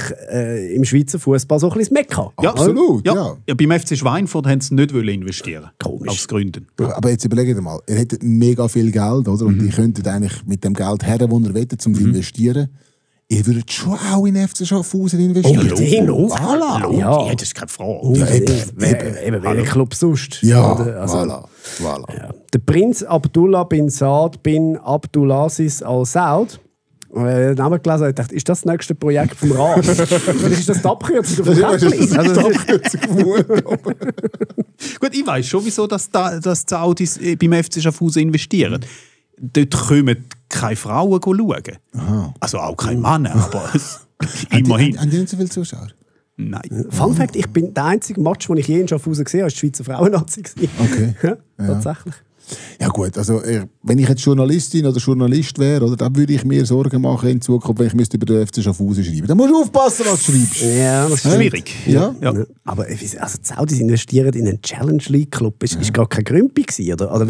im Schweizer Fußball so ein bisschen das Mekka. Ja, absolut. Ja. Ja, beim FC Schweinfurt haben sie nicht investieren. Komisch. Aus Gründen. Aber jetzt überlegt mal, ihr hättet mega viel Geld, oder? Und ihr könntet eigentlich mit dem Geld her, wo ihr wollt, um zu investieren. Ihr würdet schon auch in FC Schaffhausen investieren. Ja, das ist keine Frage. Eben welcher Club sonst. Ja, Also, voilà. ja. Der Prinz Abdullah bin Saad bin Abdulaziz Al Saud. Den Namen gelesen habe, ich dachte, ist das das nächste Projekt vom Rat? Vielleicht ist das die Abkürzung vom Gut, ich weiss schon, wieso dass die Saudis beim FC Schaffhausen investieren. Dort kommen keine Frauen schauen. Aha. Also auch keine Männer, aber immerhin. Haben die nicht so viele Zuschauer? Nein. Fun Fact, ich bin der einzige Match, den ich je in Schaffhausen gesehen habe, war die Schweizer Frauen-Nazi. Okay. Ja, tatsächlich. Ja gut, also wenn ich jetzt Journalistin oder Journalist wäre, oder, dann würde ich mir Sorgen machen in Zukunft, wenn ich müsste über den FC Schaffhausen schreiben. Dann musst du aufpassen, was du schreibst. Ja, das ist Schwierig. Ja. Aber also die Saudis investieren in einen Challenge League Club. Ist gar kein Grümpi gewesen, oder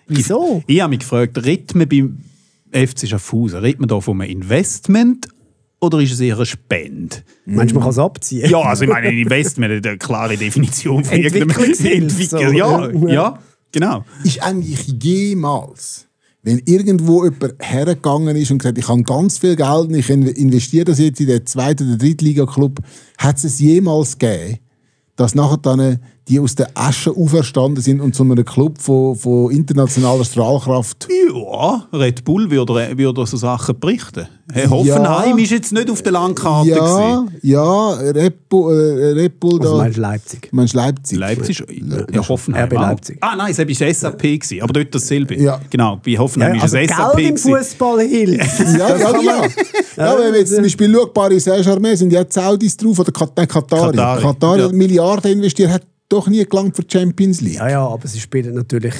wieso? Ich habe mich gefragt, redet man beim FC Schaffhausen, redet man da von einem Investment oder ist es eher eine Spende? Manchmal kann es abziehen. Ja, also ich meine, ein Investment hat eine klare Definition von Entwicklungshilfe, Ja, genau. Ist eigentlich jemals, wenn irgendwo jemand hergegangen ist und gesagt, ich habe ganz viel Geld und ich investiere das jetzt in den 2. oder 3. Liga-Club, hat es jemals gegeben, dass nachher dann die aus der Asche auferstanden sind und zu einem Club von internationaler Strahlkraft? Ja, Red Bull würde so Sachen berichten. Hey, Hoffenheim ist jetzt nicht auf der Landkarte gewesen. Ja, Red Bull da. Du meinst Leipzig. Du meinst Leipzig? Leipzig, ja, Hoffenheim RB auch. Leipzig. Ah nein, es war SAP gewesen, aber dort dasselbe. Ja. Genau, bei Hoffenheim Also ist es SAP Geld im gewesen. Fußball hilft. Ja, wenn wir jetzt zum Beispiel schauen, Paris Saint-Germain sind ja Saudis drauf, oder Katari. Katari hat Milliarden investiert, hat doch nie gelangt für die Champions League. Ja, aber sie spielen natürlich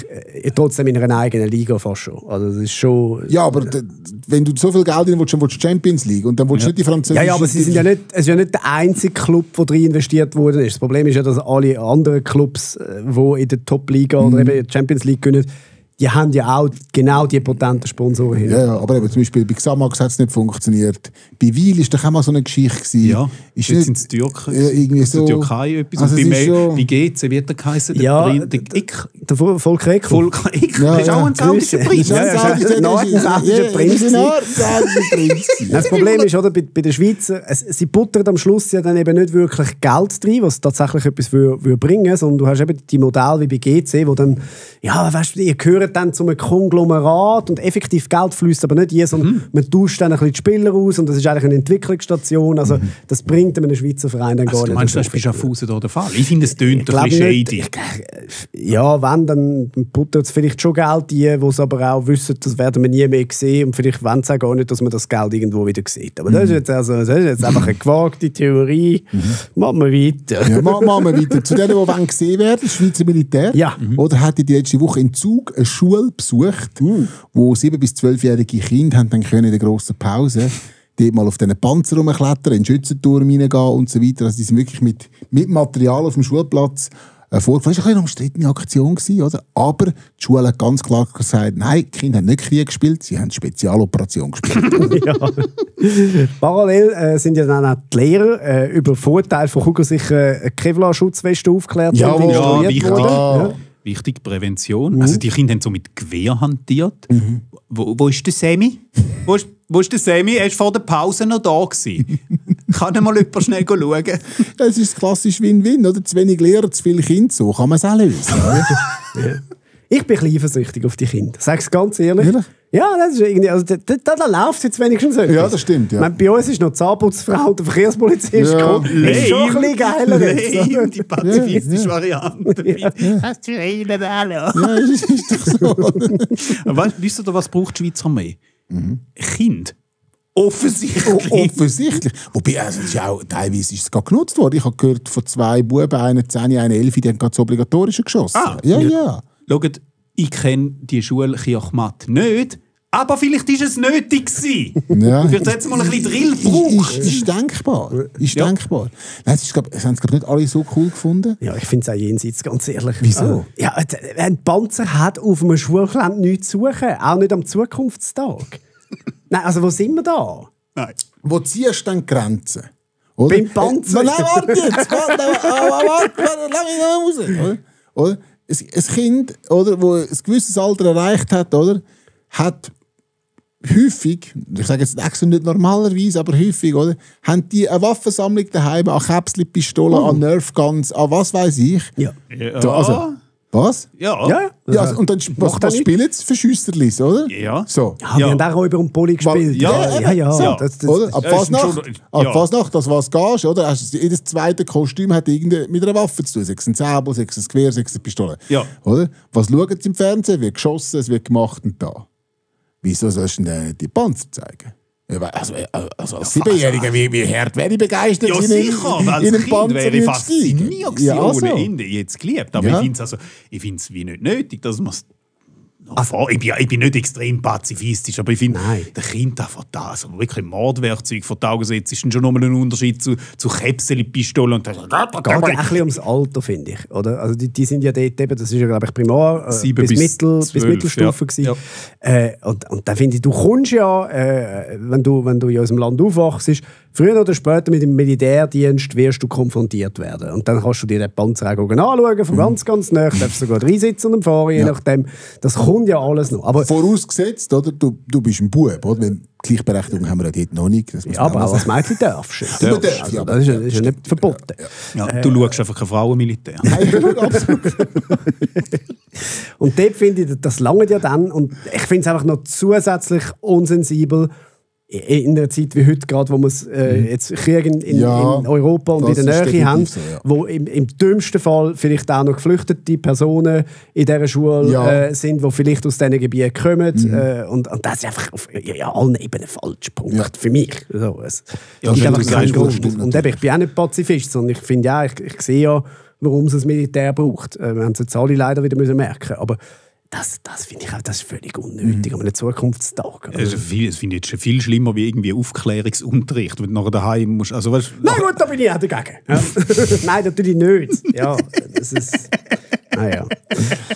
trotzdem in einer eigenen Liga fast schon. Also das ist schon... Ja, aber wenn du so viel Geld in willst, dann willst du Champions League und dann willst du nicht die französische... Ja, aber es ist ja nicht der einzige Club, der drin investiert worden ist. Das Problem ist ja, dass alle anderen Clubs, die in der Top-Liga oder eben in der Champions League gewinnen, die haben ja auch genau die potenten Sponsoren hin. Ja, aber eben, zum Beispiel bei Xamax hat es nicht funktioniert. Bei Wil war doch auch mal so eine Geschichte gewesen. Ja, ist jetzt nicht, sind es Türken. irgendwie aus der so, Türkei etwas. Also und schon, bei GC wird er geheißen. Ja, der Volker Eck. Volker Eck. Ja, Das ist auch ein saudischer Prinz. saudischer Prinz. Das Problem ist, oder, bei den Schweizer, sie buttern am Schluss ja dann eben nicht wirklich Geld rein, was tatsächlich etwas für bringen, sondern du hast eben die Modelle wie bei GC, wo dann, ja, weißt du, ihr gehört dann zu einem Konglomerat und effektiv Geld fließt aber nicht je, sondern man tauscht dann ein bisschen die Spieler aus und das ist eigentlich eine Entwicklungsstation. Also das bringt einem Schweizer Verein dann gar nicht. Du meinst, das ist bei Schaffhausen da der Fall? Ich finde, es tönt ein bisschen shady. Ja, wenn, dann buttert es vielleicht schon Geld ein, die es aber auch wissen, das werden wir nie mehr sehen und vielleicht wollen sie auch gar nicht, dass man das Geld irgendwo wieder sieht. Aber das ist jetzt einfach eine gewagte Theorie. Machen wir weiter. Ja, machen wir weiter. Zu denen, die gesehen werden, das Schweizer Militär. Ja. Oder hat die letzte Woche in Zug eine Schule besucht, wo 7- bis 12-jährige Kinder haben dann können in der grossen Pause dort mal auf diesen Panzer rumklettern, in den Schützenturm reingehen und so weiter. Also die sind wirklich mit Material auf dem Schulplatz vorgefallen. Das war eine umstrittene Aktion, oder? Aber die Schule hat ganz klar gesagt, nein, die Kinder haben nicht Krieg gespielt, sie haben Spezialoperation gespielt. Ja. Parallel sind ja dann auch die Lehrer über Vorteile von kugelsicheren Kevlar-Schutzwesten aufgeklärt Ja, wichtig. Ja. Wichtig, Prävention. Also die Kinder haben so mit Gewehr hantiert. Wo ist der Semi? Wo ist der Semi? Er war vor der Pause noch da gewesen. Kann mal jemand schnell schauen? Es ist klassisch Win-Win, oder? Zu wenig Lehrer, zu viele Kinder, so kann man es auch lösen. Ja. Ich bin ein bisschen eifersüchtig auf die Kinder, sag's ganz ehrlich. Ehrlich? Ja, das ist irgendwie, also da läuft es jetzt wenigstens etwas. Ja, das stimmt, ja. Ich meine, bei uns ist noch die Zahnputzfrau und der Verkehrspolizist gekommen. Ist schon ein bisschen geiler jetzt. Nein, die pazifistische Variante. Hast du einen alle? Ja, ist doch so. Aber wisst ihr, was braucht die Schweizer Armee? Kind. Offensichtlich. Offensichtlich. Wobei, also, es ist auch, teilweise ist es gerade genutzt worden. Ich habe gehört von 2 Buben, einen 10, einen 11, die haben gerade das Obligatorische geschossen. Ja. Schaut, ich kenne die Schule Kirchmatt nicht, aber vielleicht war es nötig gewesen. Ja. Vielleicht hat es mal ein bisschen Drill gebraucht. Ist denkbar. Denkbar. Nein, das haben es nicht alle so cool gefunden. Ja, ich finde es auch jenseits, ganz ehrlich. Wieso? Ja, ein Panzer hat auf einem Schulgelände nichts zu suchen, auch nicht am Zukunftstag. Nein, also wo sind wir da? Nein. Wo ziehst du dann die Grenzen? Oder? Beim Panzer. Nein, warte jetzt! Warte, lass mich noch raus! Oder? Ein Kind, oder, das ein gewisses Alter erreicht hat, oder, hat häufig, ich sage jetzt extra nicht normalerweise, aber häufig, oder, haben die eine Waffensammlung daheim, an Käpsli-Pistolen, an Nerfguns, an was weiß ich. Ja. Also, was? Ja. Ja, also, und dann was spielen sie? für Schüsserlis, oder? Ja. So. Ja, wir haben auch über den Pulli gespielt. Ja. So, Das, oder? Ab Ja. Fasnacht, das was gehst, oder? Jedes zweite Kostüm hat mit einer Waffe zu tun. Sei es ein Säbel, sei es ein Gewehr, sei es eine Pistole. Ja. Oder? Was schauen sie im Fernsehen? Wird geschossen, es wird gemacht und da. Wieso sollst du denn die Panzer zeigen? Also als 7-Jähriger, wie hart wäre ich begeistert, Ja, in sicher, in als einen Kind Panzer wäre ich zu fasziniert steigen. gewesen, Ja, ohne also. Ende. Jetzt geliebt. Aber Ja. ich finde es wie nicht nötig, dass man es... Ich bin nicht extrem pazifistisch, aber ich finde, der Kind einfach da, also wirklich Mordwerkzeug vor die Augen setzt, ist schon nochmal ein Unterschied zu Käpseli-Pistolen. geht ja ein bisschen ums Alter, finde ich. Oder? Also die sind ja dort eben, das ist ja, glaube ich, Primar 7 bis 12, Mittelstufe gewesen. Ja. Und da finde ich, du kommst ja, wenn du in unserem Land aufwachst, früher oder später mit dem Militärdienst wirst du konfrontiert werden. Und dann kannst du dir den Panzer auch anschauen, von ganz, ganz nah. Du darfst sogar reinsitzen und fahren, je nachdem. Das kommt ja alles noch. Aber vorausgesetzt, oder? Du bist ein Bub, oder? Weil Gleichberechtigung haben wir ja dort noch nicht. ja, aber auch als Mädchen darfst du. Du darfst, Also, ja. das ist ja nicht verboten. Ja, du schaust einfach kein Frauenmilitär. Nein, absolut. Und dort finde ich, das lange ja dann. Und ich finde es einfach noch zusätzlich unsensibel, in einer Zeit wie heute gerade, wo wir es jetzt Krieg in Europa und in der Nähe haben, so, ja. wo im dümmsten Fall vielleicht auch noch geflüchtete Personen in dieser Schule sind, die vielleicht aus diesen Gebieten kommen. Und das ist einfach auf allen Ebenen falsch. Punkt. Für mich. So, es gibt einfach keinen Grund. Und eben, ich bin auch nicht Pazifist, sondern ich finde ja, ich sehe ja, warum es das Militär braucht. Wir haben es jetzt alle leider wieder merken müssen. Aber das finde ich auch, das ist völlig unnötig an einem Zukunftstag. Das finde ich jetzt schon viel schlimmer wie irgendwie Aufklärungsunterricht, wenn du nachher daheim musst. Also, weißt, Nein, gut, da bin ich auch dagegen. Ja. Nein, natürlich nicht. Ja, das ist... Naja.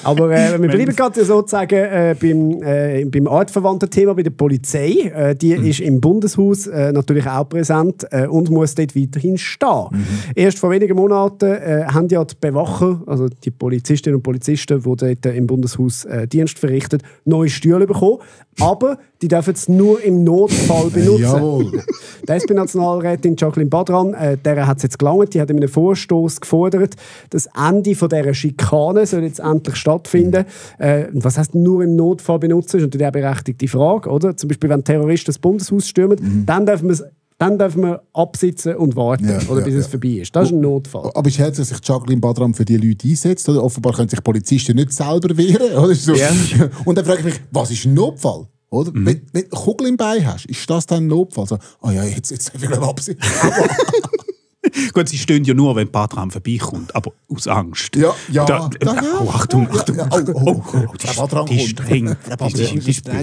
Aber wir bleiben gerade sozusagen beim artverwandten Thema bei der Polizei. Die ist im Bundeshaus natürlich auch präsent und muss dort weiterhin stehen. Erst vor wenigen Monaten haben ja die Bewacher, also die Polizistinnen und Polizisten, die dort im Bundeshaus Dienst verrichten, neue Stühle bekommen. Aber die dürfen es nur im Notfall benutzen. Jawohl. Die SP-Nationalrätin Jacqueline Badran, der hat es jetzt gelangt, die hat in einem Vorstoß gefordert, das Ende von dieser Schikane soll jetzt endlich stattfinden. Was heisst nur im Notfall benutzen? Das ist natürlich eine berechtigte Frage, oder? Zum Beispiel, wenn Terroristen das Bundeshaus stürmen, dann dürfen wir absitzen und warten, bis es vorbei ist. Das ist ein Notfall. Aber ich hätte sich Jacqueline Badram für die Leute einsetzt. Oder? Offenbar können sich Polizisten nicht selber wehren. Oder? So. Ja. Und dann frage ich mich, was ist ein Notfall? Oder? Wenn du Kugel im Bein hast, ist das dann ein Notfall? So, ja, jetzt will ich absitzen. Gut, sie stehen ja nur, wenn Badran vorbeikommt, aber aus Angst. Ja. Achtung. Die ist streng.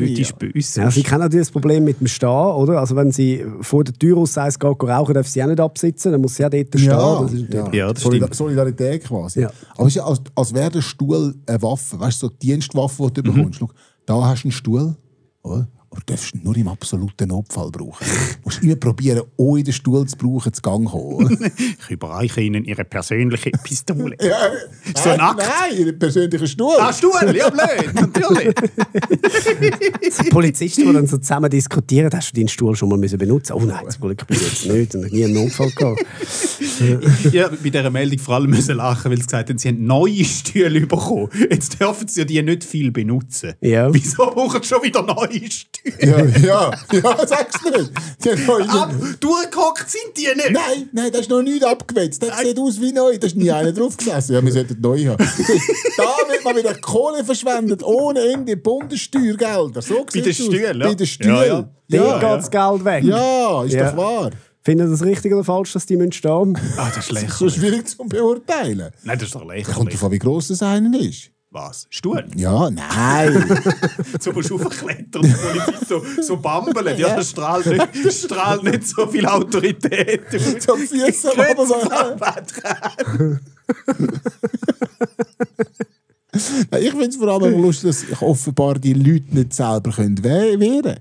Die ist böse. Ja, sie kennen natürlich das Problem mit dem Stehen, oder? Also wenn sie vor der Tür aus sagt, rauchen, darf sie auch nicht absitzen, dann muss sie auch dort stehen. Das stimmt. Solidarität quasi. Ja. Aber es ist ja, als wäre der Stuhl eine Waffe, weißt du, so eine Dienstwaffe, die du bekommst. Schau, da hast du einen Stuhl, oder? Aber du darfst ihn nur im absoluten Notfall brauchen. Du musst immer probieren, ohne den Stuhl zu brauchen, zu Gang kommen. Ich überreiche Ihnen Ihre persönliche Pistole. So ein Akt? Nein, Ihren persönlichen Stuhl. Stuhl, ja blöd, natürlich. Die Polizisten, die dann so zusammen diskutieren, hast du deinen Stuhl schon mal benutzen? Oh nein, zum Glück bin ich jetzt nicht und nie einen Notfall gehabt. Ja, bei dieser Meldung vor allem müssen lachen, weil sie gesagt haben, sie haben neue Stühle bekommen. Jetzt dürfen sie ja die nicht viel benutzen. Ja. Wieso brauchen sie schon wieder neue Stühle? Ja, sag's nicht. Durchgehockt sind die nicht. Nein, das ist noch nicht abgewetzt. Das sieht aus wie neu. Da ist nie einer drauf gesessen. Ja, wir sollten neu haben. Da wird man wieder Kohle verschwendet, ohne Ende Bundessteuergelder. So Bei den Stühlen, ja. Bei den Stühlen. Da geht das Geld weg. Ja, ist doch wahr. Finden Sie das richtig oder falsch, dass die stehen müssen? Das ist lächerlich. So schwierig zu beurteilen. Nein, das ist doch lächerlich. Kommt davon, wie gross das einer ist. Was? Stuhl? Ja, nein. So musst du aufklettern und die Polizei so bambeln. Ja, das strahlt nicht so viel Autorität. So Füße aber so. Ich finde es vor allem lustig, dass ich offenbar die Leute nicht selber wehren können.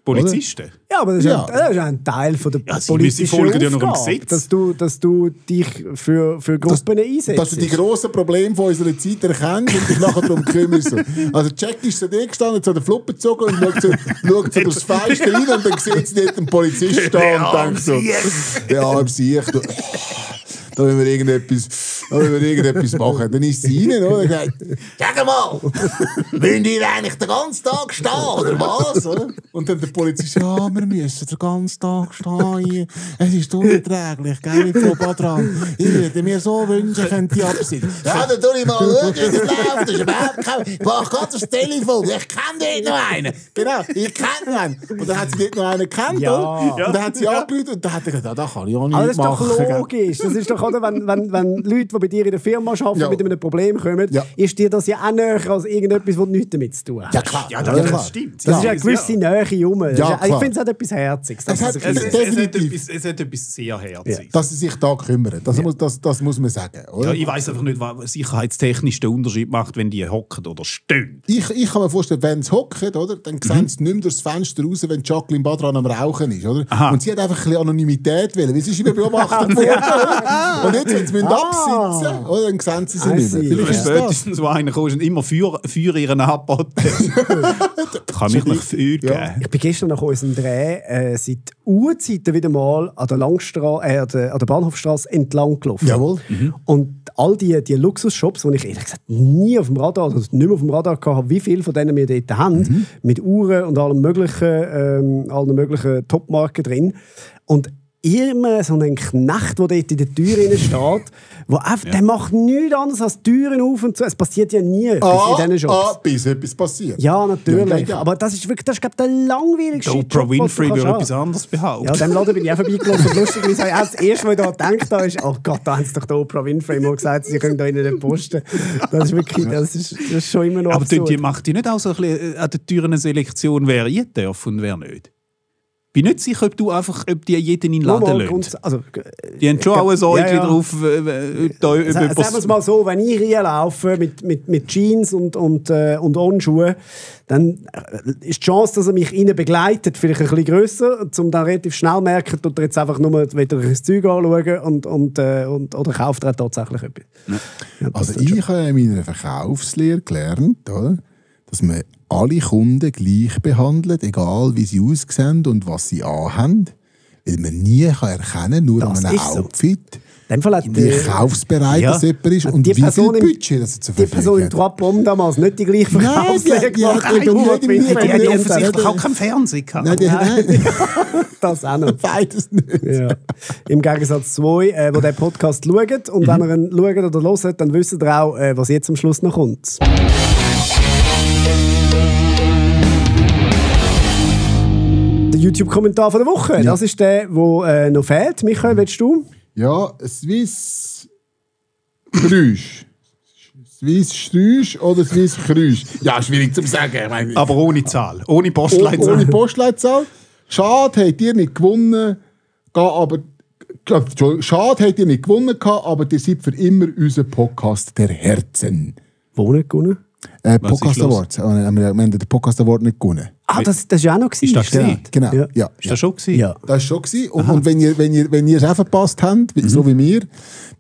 Polizisten? Oder? Ja, aber das ist ein Teil von der politischen folgen ja noch im Aufgabe, Gesetz. dass du dich für Gruppen einsetzt. Dass du die grossen Probleme von unserer Zeit erkennst und dich nachher darum kümmerst. Also Jack ist so da gestanden, hat so den Fluppen gezogen und schaut so durchs Fenster rein und dann sieht sie dort einen Polizist stehen und denkt so, der arme Sieg, da wollen wir irgendetwas machen. Dann ist sie rein, oder? Sagt, sag mal, wollen die eigentlich den ganzen Tag stehen, oder was? Oder? Und dann der Polizist, ja, wir müssen den ganzen Tag stehen. Es ist unerträglich, gell, Frau Badran. Ich würde mir so wünschen, könnte ich absitzen. Ja, dann tu ich mal schauen, wie das läuft. Das ist überhaupt kein... Ich mach gerade das Telefon. Ich kenne dort noch einen. Genau, ich kenne einen. Und dann hat sie dort noch einen gekannt, oder? Und dann hat sie angerufen und dann hat er gesagt, das kann ich auch nicht machen. Aber das ist doch logisch. Das ist doch, oder, wenn Leute, die bei dir in der Firma arbeiten, mit einem Problem kommen, ist dir das ja auch näher als irgendetwas, was nichts damit zu tun hat. Ja, klar. Ja, das stimmt. Das ist ja eine gewisse Nähe rum. Ja, ich finde, es hat etwas Herziges. Es hat etwas sehr Herziges. Dass sie sich da kümmern. Das muss man sagen. Oder? Ja, ich weiss einfach nicht, was sicherheitstechnisch den Unterschied macht, wenn die hocken oder stehen. Ich kann mir vorstellen, wenn sie hocken, oder, dann sehen sie nicht mehr durchs Fenster raus, wenn Jacqueline Badran am Rauchen ist. Oder? Und sie hat einfach ein bisschen Anonymität wollen, weil sie ist immer beobachtet worden. Und jetzt, wenn sie absitzen, oder, dann sehen sie nicht mehr. Spätestens, wo einer kommt und immer für ihren Abboten. Kann mich nicht viel geben. Ich bin gestern nach unserem Dreh seit Urzeiten wieder mal an der an der Bahnhofstrasse entlang gelaufen. Jawohl. Und all die Luxusshops, die ich ehrlich gesagt nie auf dem Radar, also nicht mehr auf dem Radar hatte, wie viele von denen wir dort haben, mit Uhren und allen möglichen Topmarken drin. Und immer so ein Knecht, der dort in der Tür steht, der macht nichts anderes als Türen auf und zu. Es passiert ja nie etwas in diesen Shops. Bis etwas passiert. Ja, natürlich. Ja. Aber das ist wirklich, das ist, glaube ich, der langweiligste Job, Oprah Winfrey würde etwas anderes behaupten. Ja, dem Laden bin ich auch vorbeigelaufen. Und lustigerweise habe ich das erste, was ich da gedacht ist, oh Gott, da haben sie doch der Oprah Winfrey mal gesagt, sie können da in den Posten. Das ist wirklich, das ist schon immer noch absurd. Aber macht die nicht auch so ein bisschen an den Türen eine Selektion, wer rein darf und wer nicht? Ich bin nicht sicher, ob die jeden in den Laden lassen. Also, die haben schon auch ein Säugchen drauf. Sagen wir es mal so, wenn ich reinlaufe mit Jeans und On-Schuhen, dann ist die Chance, dass er mich innen begleitet, vielleicht ein bisschen grösser, um dann relativ schnell merken, dass er jetzt einfach nur wieder das Zeug anschauen oder kauft er tatsächlich etwas. Ja, also ich habe in meiner Verkaufslehre gelernt, oder, dass man alle Kunden gleich behandelt, egal wie sie aussehen und was sie anhaben. Weil man nie erkennen kann, nur an einem Outfit, wie kaufsbereit das jemand ist und wie viel Budget das zur Verfügung hat. Die Person in Trois-Pommes damals nicht die gleiche Verkaufslehre gemacht wie du. Die offensichtlich auch keinen Fernseher gehabt. Nein. Das auch noch. Beides nicht. Ja. Im Gegensatz zu euch, die diesen Podcast schauen. Und wenn ihr ihn schaut oder hört, dann wisst ihr auch, was jetzt am Schluss noch kommt. Der YouTube-Kommentar von der Woche. Ja. Das ist der, der noch fehlt. Michael, willst du? Ja, Swiss Krüsch. Swiss Strüsch oder Swiss Krüsch? Ja, schwierig zu sagen. Ich meine, Aber ohne Zahl, ohne Postleitzahl. ohne Postleitzahl. Schade, habt ihr nicht gewonnen. Schade, habt ihr nicht gewonnen, aber ihr seid für immer unser Podcast der Herzen. Wo nicht gewonnen? Podcast Awards. Wir haben den Podcast Award nicht gewonnen. Ah, das ist ja auch noch gewesen. Ist das gewesen? Genau. Ja. Ja. Ist das schon gewesen? Ja. Das war schon gewesen. Und wenn ihr es auch verpasst habt, so wie wir,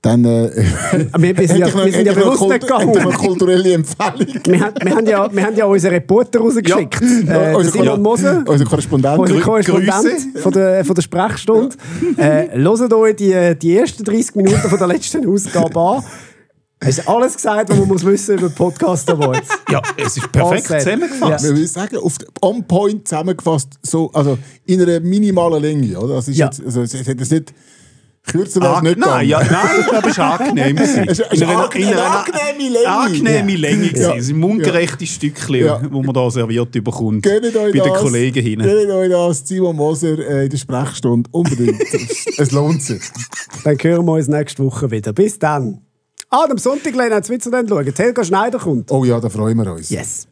dann Wir sind ja bewusst nicht gegangen. eine kulturelle Empfehlung. Wir haben ja unseren Reporter rausgeschickt. Simon Moser, Unser Korrespondent. unser Korrespondent von der Sprechstunde. Hört euch die ersten 30 Minuten von der letzten Ausgabe an. Es ist alles gesagt, was man muss wissen über Podcast Awards. Ja, es ist perfekt zusammengefasst. Wir würden sagen, on point zusammengefasst, so, also in einer minimalen Länge. Oder? Das ist Ja. jetzt, also, es hätte es nicht kürzer als nicht Nein, aber es war angenehm. Es ist eine angenehme Länge. Angenehme Länge gewesen. Ja. Es sind mundgerechte Stückchen, Ja. die man da serviert bekommt. Gönnt euch Bei den das. Kollegen hin. Gönnt euch das, Simon Moser in der Sprechstunde. Unbedingt. Es lohnt sich. Dann hören wir uns nächste Woche wieder. Bis dann. Am Sonntag lernen wir Switzerland schauen. Helga Schneider kommt. Oh ja, da freuen wir uns. Yes.